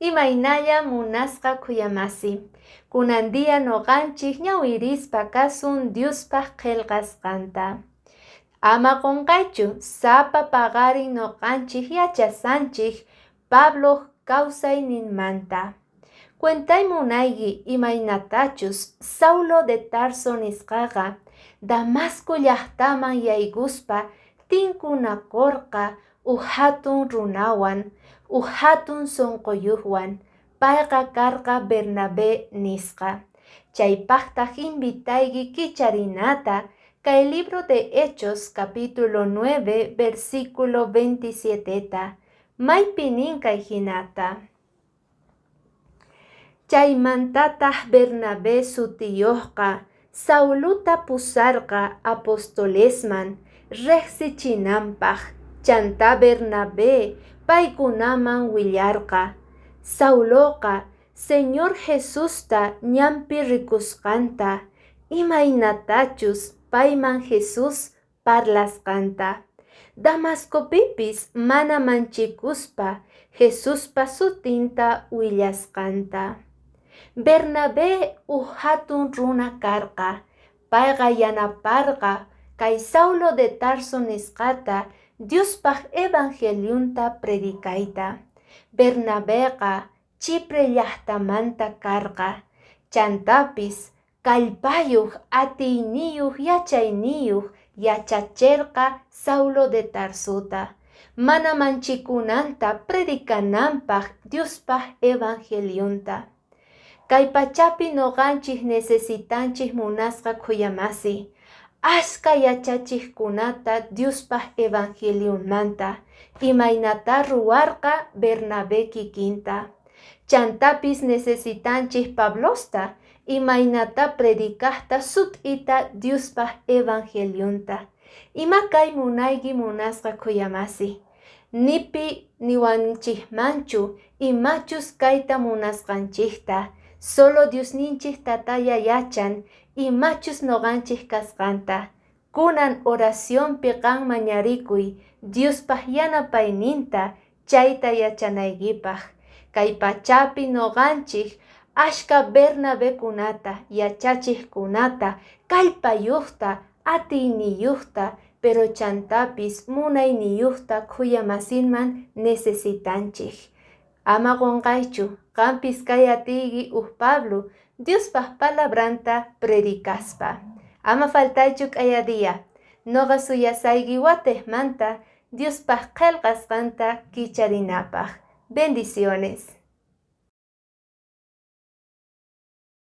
Imaynalla munasqa khuyamasi. Kunan día noqanchik ñawirispa kasun Diospaq qillqasqanta. Ama qunqaychu, sapa paqarin noqanchik yachasanchik Pabloq kawsayninmanta. Cuentay munayki imaynatachus Saulo de Tarso nisqaqa Damasco llaqtaman yaykuspa tinkunakurqa uj hatun runawan, uj hatun sunquyuqwan, payqa karqa Bernabé nisqa. Chaypaqtaq invitayki kicharinata kay libro de Hechos capítulo 9 versículo 27ta, maypi nin kay hinata. Chaymantataq Bernabé sutiyuqqa Sauluta pusarqa apostolesman riqsichinanpaq. Chantá Bernabé paykunaman willarqa, Sauloqa Señor Jesusta ñanpi rikusqanta, imaynatachus payman Jesús parlasqanta, Damascopipis mana manchikuspa Jesuspa sutinta willasqanta. Bernabé uj hatun runa karqa, payqa yanaparqa kay Saulo de Tarso nisqata Diospaq evangelionta predicayta. Bernabeqa Chipre llaqtamanta karqa, chantapis kallpayuq, atiyniyuq, yachayniyuq yachacherqa Saulo de Tarsota, mana manchikunanta predicananpaq Diospaq evangelionta. Kay pachapi noqanchik necesitanchik munasqa khuyamasi, ashka yachachiqkunata Diospaq evangelionmanta, imaynata ruwarqa Bernabé kikinta. Chantapis necesitanchik Pablosta, imaynata predicaqta sut'ita Diospaq evangelionta. Ima kay munayki munasqa khuyamasi. Nipi niwanchikmanchu imachus kayta munasqanchikta, solo Diosninchik tataya yachan imachus noqanchik kasqanta. Kunan oracionpi qan mañarikuy Diospaq yanapayninta chayta yachanaykipaq. Kay pachapi noqanchik ashka Bernabekunata, yachachiqkunata, kallpayuqta, atiyniyuqta, pero chantapis munayniyuqta khuyamasinman necesitanchik. Ama qunqaychu, qampis kay atiyki uj Pablo Diospaq palabranta predicaspa. Ama faltaychu k'aya día. Noqa suyasayki watejmanta Diospaq qillqasqanta kicharinapaq. Bendiciones.